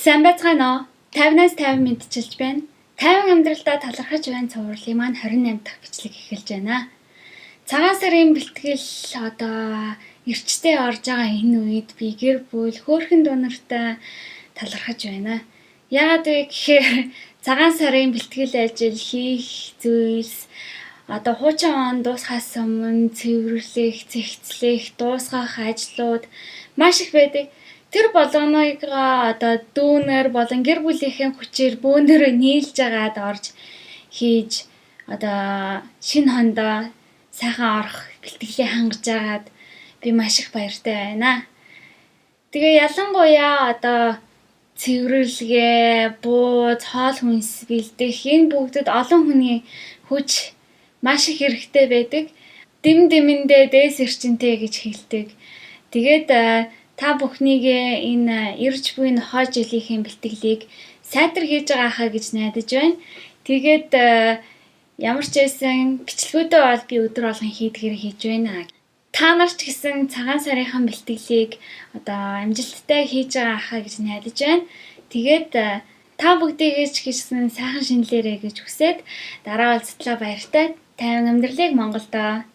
Сайн байцгаана уу? 50-наас 50 мэдчилж байна. 50 амьдралдаа талархаж байна цувралын маань 28 дахь бичлэг эхэлж байна. Цагаан сарын бэлтгэл одоо эрчтэй орж байгаа энэ үед би гэр бүл хөөрхөн дүү нартай талархаж байна. Яагаад вэ гэхээр цагаан сарын бэлтгэл ажил хийх зүйлс одоо хуучин он дуусахаас өмнө цэвэрлэх, цэгцлэх, дуусгах ажлууд маш их байдаг. Тэр болгоныг одоо дүүнер болон гэр бүлийнхээ хүчээр бөөнөрөө нийлж агаад орж хийж одоо шинэ хондоо сайхан орох бэлтгэлээ хангаж агаад би маш их баяртай байна. Тэгээ ялангуяа одоо цэвэрлэгээ, бууз, хоол хүнс бэлдэх энэ бүгдэд олон хүний хүч маш их хэрэгтэй байдаг. Дэм дэмэндээ дээс эрчимтэй гэж хэлдэг. Тэгээд та бүхнийг энэ ирж буй нохой жилийнхээ бэлтгэлийг сайтар хийж байгаа хаа гэж найдаж байна. Тэгээд ямар ч байсан бичлэгүүдээ бол би өдөр болгон хийдгээр хийж байна. Та нар ч гэсэн цагаан сарынхаа бэлтгэлийг одоо амжилттай хийж байгаа хаа гэж найдаж байна. Тэгээд та бүгдийг ч гэсэн сайхан шинэлээрэй гэж хүсээд дараа уулзтлаа баяртай. Тайван амьдралыг Монголдоо.